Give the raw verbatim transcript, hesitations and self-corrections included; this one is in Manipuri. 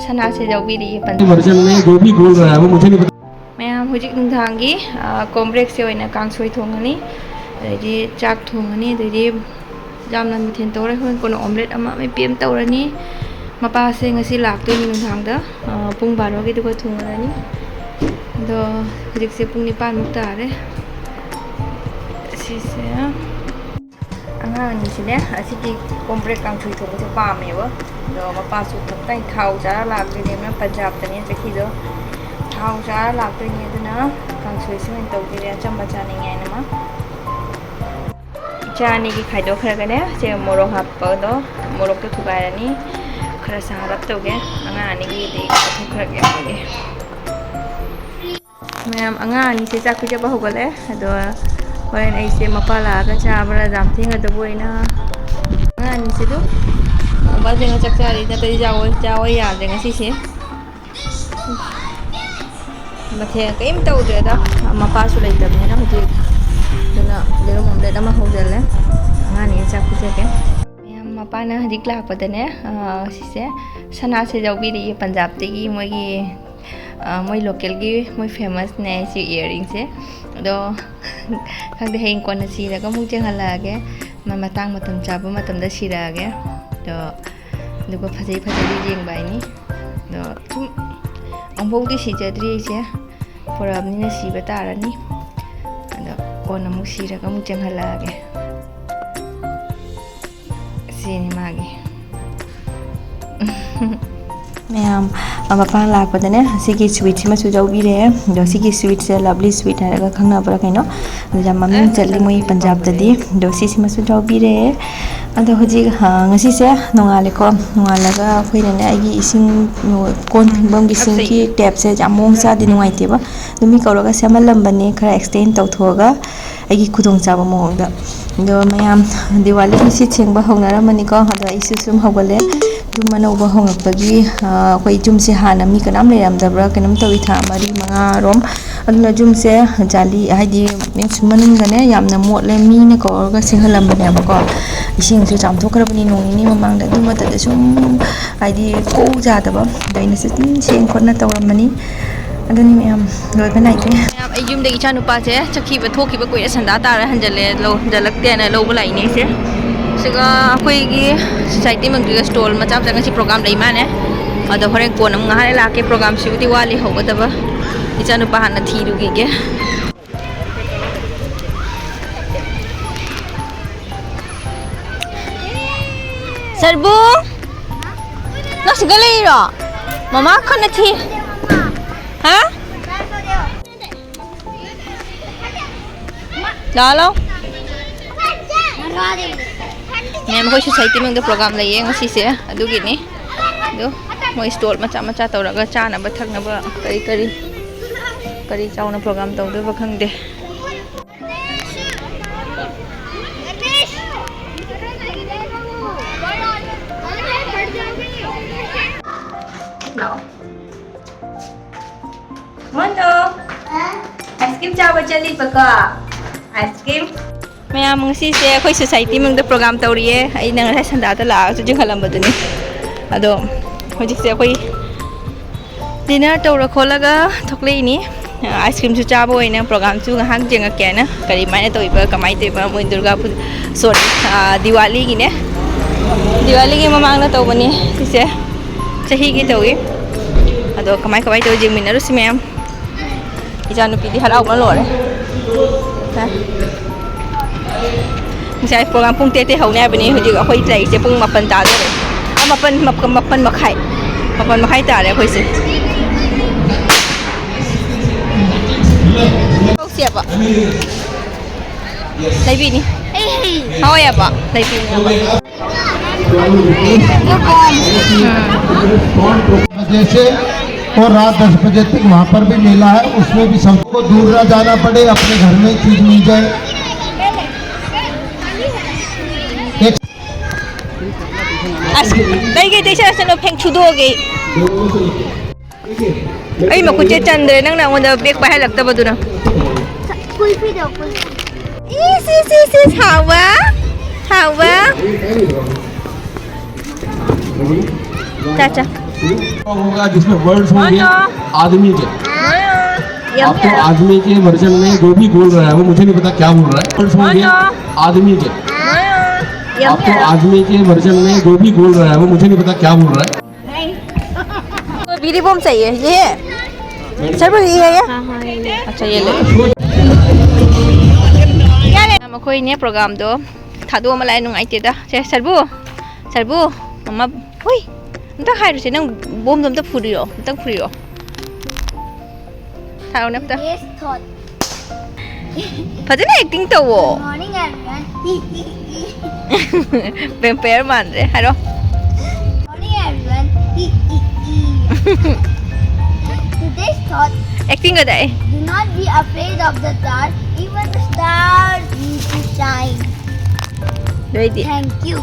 ꯁꯅꯥꯁꯦ ꯌꯥꯎꯕꯤꯔꯛꯑꯦ ꯄꯟ वर्जन में जो भी बोल रहा है वो मुझे नहीं पता। ꯃꯌꯥꯝ ꯍꯧꯖꯤꯛ ꯅꯨꯡꯗꯥꯡꯒꯤ ꯀꯣꯝꯕ꯭ꯔꯦꯛꯁꯦ ꯑꯣꯏꯅ ꯀꯥꯡꯁꯣꯏ ꯊꯣꯡꯉꯅꯤ, ꯑꯗꯩꯗꯤ ꯆꯥꯛ ꯊꯣꯡꯉꯅꯤ, ꯑꯗꯩꯗꯤ ꯌꯥꯝꯅ ꯃꯊꯦꯜ ꯇꯧꯔꯦ꯫ ꯍꯣꯔꯦꯟ ꯀꯣꯟꯅ ꯑꯣꯝꯂꯦꯠ ꯑꯃ ꯃꯦꯠꯄꯤ ꯑꯃ ꯇꯧꯔꯅꯤ꯫ ꯃꯄꯥꯁꯦ ꯉꯁꯤ ꯂꯥꯛꯇꯣꯏꯅꯤ ꯅꯨꯡꯗꯥꯡꯗ, ꯄꯨꯡ ꯕꯥꯔꯣꯒꯤꯗꯨꯒ ꯊꯣꯡꯉꯔꯅꯤ꯫ ꯑꯗꯣ ꯍꯧꯖꯤꯛꯁꯦ ꯄꯨꯡ ꯅꯤꯄꯥꯟꯃꯨꯛ ꯇꯥꯔꯦ꯫ ꯑꯁꯤꯁꯦ ꯑꯉꯥꯡ ꯑꯅꯤꯁꯤꯅꯦ ꯑꯁꯤꯒꯤ ꯀꯣꯝꯄ꯭ꯔꯦꯛ ꯀꯥꯡꯁꯣꯏ ꯊꯣꯡꯕꯁꯦ ꯄꯥꯝꯃꯦꯕ꯫ ꯑꯗꯣ ꯃꯄꯥꯁꯨ ꯈꯛꯇꯪ ꯊꯥꯎ ꯆꯥꯔ ꯂꯥꯛꯇꯣꯏꯅꯦꯕ, ꯄꯟꯖꯥꯕꯇꯅꯦ ꯆꯠꯈꯤꯗꯣ꯫ ꯊꯥꯎ ꯆꯥꯔ ꯂꯥꯛꯇꯣꯏꯅꯦ, ꯑꯗꯨꯅ ꯀꯥꯡꯁꯣꯏꯁꯤ ꯑꯣꯏꯅ ꯇꯧꯕꯤꯔꯦ, ꯑꯆꯝꯕ ꯆꯥꯅꯤꯡꯉꯦ ꯍꯥꯏꯅ ꯃꯥ꯫ ꯏꯆꯥ ꯑꯅꯤꯒꯤ ꯈꯥꯏꯗꯣꯛꯈ꯭ꯔꯒꯅꯦ ꯁꯦ ꯃꯣꯔꯣꯛ ꯍꯥꯞꯄꯗꯣ, ꯃꯣꯔꯣꯛꯇꯣ ꯊꯨꯒꯥꯏꯔꯅꯤ꯫ ꯈꯔ ꯁꯥꯍꯜꯂꯞ ꯇꯧꯒꯦ, ꯑꯉꯥꯡ ꯑꯅꯤꯒꯤꯗꯤ ꯀꯥꯊꯣꯛꯈ꯭ꯔꯒꯦ ꯑꯩꯈꯣꯏꯒꯤ꯫ ꯃꯌꯥꯝ ꯑꯉꯥꯡ ꯑꯅꯤꯁꯦ ꯆꯥꯛ ꯄꯤꯖꯕ ꯍꯧꯒꯠꯂꯦ꯫ ꯑꯗꯣ ꯍꯣꯔꯦꯟ ꯑꯩꯁꯦ ꯃꯄꯥ ꯂꯥꯛꯑꯒ ꯆꯥꯕ꯭ꯔꯥ ꯌꯥꯝ ꯊꯦꯡꯒꯗꯕ ꯑꯣꯏꯅ꯫ ꯑꯉꯥꯡ ꯑꯅꯤꯁꯦ ꯑꯗꯨꯝ ꯃꯄꯥꯁꯤꯡꯅ ꯆꯥꯛ ꯆꯥꯔꯤ ꯅꯠꯇ꯭ꯔꯗꯤ ꯆꯥꯑꯣꯏ ꯆꯥꯑꯣꯏ ꯌꯥꯗ꯭ꯔꯦ ꯉꯁꯤꯁꯦ꯫ ꯃꯊꯦꯜ ꯀꯔꯤꯝ ꯇꯧꯗ꯭ꯔꯦꯗ, ꯃꯄꯥꯁꯨ ꯂꯩꯇꯕꯅꯤꯅ ꯍꯧꯖꯤꯛ꯫ ꯑꯗꯨꯅ ꯌꯦꯔꯨꯝ ꯑꯣꯝꯂꯦꯠ ꯑꯃ ꯍꯧꯖꯤꯜꯂꯦ, ꯑꯉꯥꯡ ꯑꯅꯤ ꯆꯥꯛ ꯄꯤꯖꯒꯦ꯫ ꯃꯌꯥꯝ ꯃꯄꯥꯅ ꯍꯧꯖꯤꯛ ꯂꯥꯛꯄꯗꯅꯦ, ꯑ, ꯁꯤꯁꯦ ꯁꯅꯥꯁꯦ ꯌꯥꯎꯕꯤꯔꯛꯏ ꯄꯟꯖꯥꯕꯇꯒꯤ, ꯃꯣꯏꯒꯤ, ꯑ, ꯃꯣꯏ ꯂꯣꯀꯦꯜꯒꯤ ꯃꯣꯏ ꯐꯦꯃꯁꯅꯦ ꯁꯤ ꯏꯌꯥꯔꯤꯡꯁꯦ꯫ ꯑꯗꯣ ꯈꯪꯗꯦ, ꯍꯌꯦꯡ ꯀꯣꯟꯅ ꯁꯤꯔꯒ ꯑꯃꯨꯛ ꯌꯦꯡꯍꯜꯂꯛꯑꯒꯦ, ꯃ-, ꯃꯇꯥꯡ ꯃꯇꯝ ꯆꯥꯕ ꯃꯇꯝꯗ ꯁꯤꯔꯛꯑꯒꯦ꯫ ꯑꯗꯣ ꯑꯗꯨꯒ ꯐꯖꯩ ꯐꯖꯩ ꯌꯦꯡꯕ ꯍꯥꯏꯅꯤ꯫ ꯑꯗꯣ ꯁꯨꯝ ꯑꯃꯨꯛꯐꯥꯎꯗꯤ ꯁꯤꯖꯗ꯭ꯔꯤ ꯑꯩꯁꯦ, ꯄꯨꯔꯛꯑꯕꯅꯤꯅ ꯁꯤꯕ ꯇꯥꯔꯅꯤ꯫ ꯑꯗꯣ ꯀꯣꯟꯅ ꯑꯃꯨꯛ ꯁꯤꯔꯒ ꯑꯃꯨꯛ ꯆꯦꯟꯍꯜꯂꯛꯑꯒꯦ꯫ ꯁꯤꯅꯤ ꯃꯥꯒꯤ꯫ ꯃꯌꯥꯝ, ꯑ, ꯃꯄꯥꯟ ꯂꯥꯛꯄꯗꯅꯦ ꯁꯤꯒꯤ ꯁ꯭ꯋꯤꯠꯁꯤꯃꯁꯨ ꯂꯧꯕꯤꯔꯦ꯫ ꯑꯗꯣ ꯁꯤꯒꯤ ꯁ꯭ꯋꯤꯠꯁꯦ ꯂꯚꯂꯤ ꯁ꯭ꯋꯤꯠ ꯍꯥꯏꯔꯒ ꯈꯪꯅꯕ꯭ꯔꯥ ꯀꯩꯅꯣ, ꯑꯗꯨ ꯌꯥꯝ ꯃꯃꯤꯡ ꯆꯠꯂꯤ ꯃꯣꯏ ꯄꯟꯖꯥꯕꯇꯗꯤ꯫ ꯑꯗꯣ ꯁꯤꯁꯤꯃꯁꯨ ꯂꯧꯕꯤꯔꯦ꯫ ꯑꯗꯣ ꯍꯧꯖꯤꯛ, ꯑ, ꯉꯁꯤꯁꯦ ꯅꯣꯡꯉꯥꯜꯂꯦꯀꯣ꯫ ꯅꯣꯡꯉꯥꯜꯂꯒ ꯑꯩꯈꯣꯏꯅꯅꯦ ꯑꯩꯒꯤ ꯏꯁꯤꯡ ꯀꯣꯟ ꯐꯦꯡꯐꯝꯒꯤ ꯁꯤꯡꯒꯤ ꯇꯦꯞꯁꯦ ꯌꯥꯝ ꯃꯑꯣꯡ ꯆꯥꯗꯦ, ꯅꯨꯡꯉꯥꯏꯇꯦꯕ꯫ ꯑꯗꯨ ꯃꯤ ꯀꯧꯔꯒ ꯁꯦꯝꯍꯜꯂꯝꯕꯅꯦ, ꯈꯔ ꯑꯦꯛꯁꯇꯦꯟ ꯇꯧꯊꯣꯛꯑꯒ ꯑꯩꯒꯤ ꯈꯨꯗꯣꯡꯆꯥꯕ ꯃꯑꯣꯡꯗ꯫ ꯑꯗꯣ ꯃꯌꯥꯝ, ꯗꯤꯋꯥꯂꯤꯒꯤ ꯁꯤꯠ ꯁꯦꯡꯕ ꯍꯧꯅꯔꯝꯃꯅꯤꯀꯣ꯫ ꯑꯗꯣ ꯑꯩꯁꯨ ꯁꯨꯝ ꯍꯧꯒꯠꯂꯦ꯫ ꯌꯨꯝ ꯑꯅꯧꯕ ꯍꯣꯡꯉꯛꯄꯒꯤ, ꯑ, ꯑꯩꯈꯣꯏ ꯌꯨꯝꯁꯦ ꯍꯥꯟꯅ ꯃꯤ ꯀꯅꯥꯝ ꯂꯩꯔꯝꯗꯕ꯭ꯔꯥ ꯀꯩꯅꯣꯝ ꯇꯧꯏ, ꯊꯥ ꯃꯔꯤ ꯃꯉꯥꯔꯣꯝ꯫ ꯑꯗꯨꯅ ꯌꯨꯝꯁꯦ ꯖꯥꯂꯤ, ꯍꯥꯏꯗꯤ ꯃꯅꯨꯡꯗꯅꯦ ꯌꯥꯝꯅ ꯃꯣꯠꯂꯦ, ꯃꯤꯅ ꯀꯧꯔꯒ ꯁꯦꯡꯍꯜꯂꯝꯕꯅꯦꯕꯀꯣ꯫ ꯏꯁꯤꯡꯁꯨ ꯆꯥꯝꯊꯣꯛꯈ꯭ꯔꯕꯅꯤ ꯅꯣꯡ ꯅꯤꯅꯤ ꯃꯃꯥꯡꯗ꯫ ꯑꯗꯨ ꯃꯇꯝꯗ ꯁꯨꯝ, ꯍꯥꯏꯗꯤ, ꯀꯣꯛ ꯌꯥꯗꯕ, ꯑꯗ ꯑꯩꯅꯁꯨ ꯑꯗꯨꯝ ꯁꯦꯡ ꯈꯣꯠꯅ ꯇꯧꯔꯝꯕꯅꯤ꯫ ꯑꯗꯨꯅꯤ ꯃꯌꯥꯝ, ꯂꯣꯏꯕ ꯅꯥꯏꯗꯦ꯫ ꯃꯌꯥꯝ, ꯑꯩ ꯌꯨꯝꯗꯒꯤ ꯏꯆꯥ ꯅꯨꯄꯥꯁꯦ ꯆꯠꯈꯤꯕ, ꯊꯣꯛꯈꯤꯕ ꯀꯨꯏꯔꯦ, ꯁꯟꯗꯥ ꯇꯥꯔꯦ, ꯍꯟꯖꯜꯂꯦ, ꯂꯧ-, ꯍꯟꯖꯜꯂꯛꯇꯦꯅ ꯂꯧꯕ ꯂꯥꯛꯏꯅꯦ ꯑꯩꯁꯦ꯫ ꯁꯤꯒ ꯑꯩꯈꯣꯏꯒꯤ ꯁꯣꯁꯥꯏꯇꯤ ꯃꯅꯨꯡꯗ ꯁ꯭ꯇꯣꯜ ꯃꯆꯥ ꯃꯆꯥ ꯉꯁꯤ ꯄ꯭ꯔꯣꯒ꯭ꯔꯥꯝ ꯂꯩ ꯃꯥꯜꯂꯦ꯫ ꯑꯗꯣ ꯍꯣꯔꯦꯟ ꯀꯣꯟꯅ ꯑꯃꯨꯛ ꯉꯥꯏꯍꯥꯛ ꯂꯩ ꯂꯥꯛꯀꯦ, ꯄ꯭ꯔꯣꯒ꯭ꯔꯥꯝꯁꯤꯕꯨꯗꯤ ꯋꯥꯠꯂꯤ ꯍꯧꯒꯗꯕ꯫ ꯏꯆꯥ ꯅꯨꯄꯥ ꯍꯥꯟꯅ ꯊꯤꯔꯨꯈꯤꯒꯦ꯫ ꯁꯔꯕꯨ, ꯅꯪ ꯁꯤꯗ ꯂꯩꯔꯤꯔꯣ? ꯃꯃꯥ ꯀꯟꯅ ꯊꯤ꯫ ꯍꯥ? ꯂꯥꯛꯑꯣ, ꯂꯥꯛꯑꯣ꯫ ꯃꯦꯝ, ꯑꯩꯈꯣꯏ ꯁꯣꯁꯥꯏꯇꯤ ꯃꯅꯨꯡꯗ ꯄ꯭ꯔꯣꯒ꯭ꯔꯥꯝ ꯂꯩꯌꯦ ꯉꯁꯤꯁꯦ, ꯑꯗꯨꯒꯤꯅꯤ꯫ ꯑꯗꯣ ꯃꯣꯏ ꯁ꯭ꯇꯣꯜ ꯃꯆꯥ ꯃꯆꯥ ꯇꯧꯔꯒ ꯆꯥꯅꯕ ꯊꯛꯅꯕ ꯀꯔꯤ ꯀꯔꯤ, ꯀꯔꯤ ꯆꯥꯎꯅ ꯄ꯭ꯔꯣꯒ꯭ꯔꯥꯝ ꯇꯧꯗꯣꯏꯕ ꯈꯪꯗꯦ꯫ ꯃꯣꯟꯗꯣ, ꯑꯥꯏꯁ ꯀ꯭ꯔꯤꯝ ꯆꯥꯕ ꯆꯠꯂꯤꯕꯀꯣ꯫ Ice cream. ꯃꯌꯥꯝ, ꯉꯁꯤꯁꯦ ꯑꯩꯈꯣꯏ ꯁꯣꯁꯥꯏꯇꯤ ꯃꯅꯨꯡꯗ ꯄ꯭ꯔꯣꯒ꯭ꯔꯥꯝ ꯇꯧꯔꯤꯌꯦ꯫ ꯑꯩꯅ ꯉꯁꯥꯏ ꯁꯟꯗꯥꯗ ꯂꯥꯛꯑꯒꯁꯨ ꯌꯦꯡꯍꯜꯂꯝꯕꯗꯨꯅꯤ꯫ ꯑꯗꯣ ꯍꯧꯖꯤꯛꯁꯦ ꯑꯩꯈꯣꯏ ꯗꯤꯅꯔ ꯇꯧꯔ ꯈꯣꯠꯂꯒ ꯊꯣꯛꯂꯛꯏꯅꯤ꯫ ꯑꯥꯏꯁ ꯀ꯭ꯔꯤꯝꯁꯨ ꯆꯥꯕ ꯑꯣꯏꯅ ꯄ꯭ꯔꯣꯒ꯭ꯔꯥꯝꯁꯨ ꯉꯥꯏꯍꯥꯛ ꯌꯦꯡꯉꯛꯀꯦ ꯍꯥꯏꯅ꯫ ꯀꯔꯤꯃꯥꯏꯅ ꯇꯧꯔꯤꯕ, ꯀꯃꯥꯏꯅ ꯇꯧꯔꯤꯕ, ꯃꯣꯏ ꯗꯨꯔꯒꯥ ꯄꯨꯖꯥ, ꯁꯣꯔꯤ, ꯑꯥ, ꯗꯤꯋꯥꯂꯤꯒꯤꯅꯦ꯫ ꯗꯤꯋꯥꯂꯤꯒꯤ ꯃꯃꯥꯡꯗ ꯇꯧꯕꯅꯤ ꯁꯤꯁꯦ꯫ ꯆꯍꯤꯒꯤ ꯇꯧꯏ꯫ ꯑꯗꯣ ꯀꯃꯥꯏ ꯀꯃꯥꯏ ꯇꯧꯏ ꯌꯦꯡꯃꯤꯟꯅꯔꯨꯁꯤ ꯃꯌꯥꯝ꯫ ꯏꯆꯥꯅꯨꯄꯤꯗꯤ ꯍꯔꯥꯎꯕꯅ ꯂꯣꯏꯔꯦ꯫ ꯉꯁꯥꯏ ꯄ꯭ꯔꯣꯒ꯭ꯔꯥꯝ ꯄꯨꯡ ꯇꯔꯦꯠꯇꯩ ꯍꯧꯅꯤ ꯍꯥꯏꯕꯅꯤ, ꯍꯧꯖꯤꯛ ꯑꯩꯈꯣꯏ ꯂꯩꯔꯤꯁꯦ ꯄꯨꯡ ꯃꯥꯄꯟ ꯇꯥꯗꯣꯔꯦ꯫ ꯑꯥ, ꯃꯥꯄꯟ, ꯃꯥꯄꯟ, ꯃꯥꯄꯟ ꯃꯈꯥꯏ, ꯃꯥꯄꯟ ꯃꯈꯥꯏ ꯇꯥꯔꯦ ꯑꯩꯈꯣꯏꯁꯦ꯫ ꯇꯧꯁꯦꯕ꯫ ꯂꯩꯕꯤꯅꯤ꯫ ꯍꯣꯏ ꯑꯕ, ꯂꯩꯕꯤꯅꯤ ꯑꯕ꯫ बजे से और रात दस बजे तक वहाँ पर भी मेला है, उसमें भी सबको दूर ना जाना पड़े, अपने घर में चीज मिल जाए। एक ꯑꯁ, ꯂꯩꯒꯦ, ꯇꯩꯁꯜꯂꯁꯅꯨ, ꯐꯦꯡ ꯁꯨꯗꯣꯛꯑꯒꯦ ꯑꯩ꯫ ꯑꯩ ꯃꯈꯨꯠꯁꯦ ꯆꯟꯗ꯭ꯔꯦ, ꯅꯪꯅ ꯑꯩꯉꯣꯟꯗ ꯕꯦꯛ ꯄꯥꯏꯍꯜꯂꯛꯇꯕꯗꯨꯅ꯫ ꯀꯨꯜꯐꯤꯗꯣ, ꯀꯨꯜꯐꯤ꯫ ꯏꯁ, ꯏꯁ, ꯏꯁ, ꯏꯁ, ꯍꯥꯎꯕ, ꯍꯥꯎꯕ꯫ ꯆꯥ, ꯆꯥ꯫ होगा जिसमें वर्ड्स होंगे आदमी के। आपको आदमी के वर्जन में जो भी बोल रहा है, वो मुझे नहीं पता क्या बोल रहा है। वर्ड्स होंगे आदमी के। आपको आदमी के वर्जन में जो भी बोल रहा है, वो मुझे नहीं पता क्या बोल रहा है। तो बीड़ी बम चाहिए, ये है? सर, वो ये है, ये? हाँ, हाँ, ये ले। अच्छा, ये ले। ꯌꯥꯔꯦ꯫ ꯃꯈꯣꯏꯅꯦ ꯄ꯭ꯔꯣꯒꯥꯝꯗꯣ ꯊꯥꯗꯣꯛꯑꯃ ꯂꯥꯛꯑꯦ, ꯅꯨꯡꯉꯥꯏꯇꯦꯗ꯫ ꯁꯦ, ꯁꯔꯕꯨ, ꯁꯔꯕꯨ, ꯃꯃꯥ, ꯍꯨꯏ, ꯑꯝꯇ ꯍꯥꯏꯔꯨꯁꯦ, ꯅꯪ ꯕꯣꯝꯗꯣ ꯑꯝꯇ ꯐꯨꯔꯤꯌꯣ, ꯑꯝꯇꯪ ꯐꯨꯔꯤꯌꯣ꯫ ꯊꯥꯔꯛꯑꯣꯅꯦ ꯑꯝꯇ꯫ Today's thought. ꯐꯖꯅ ꯑꯦꯛꯇꯤꯡ ꯇꯧꯋꯣ꯫ Good morning, everyone. ꯚꯦꯝꯄꯌꯔ ꯃꯥꯟꯗ꯭ꯔꯦ, ꯍꯥꯏꯔꯣ꯫ Good morning, everyone. Today's thought. Acting ꯀꯗꯥꯏ? Do not be afraid of the dark. Even the stars need to shine. ꯂꯣꯏꯗꯤ꯫ Thank you.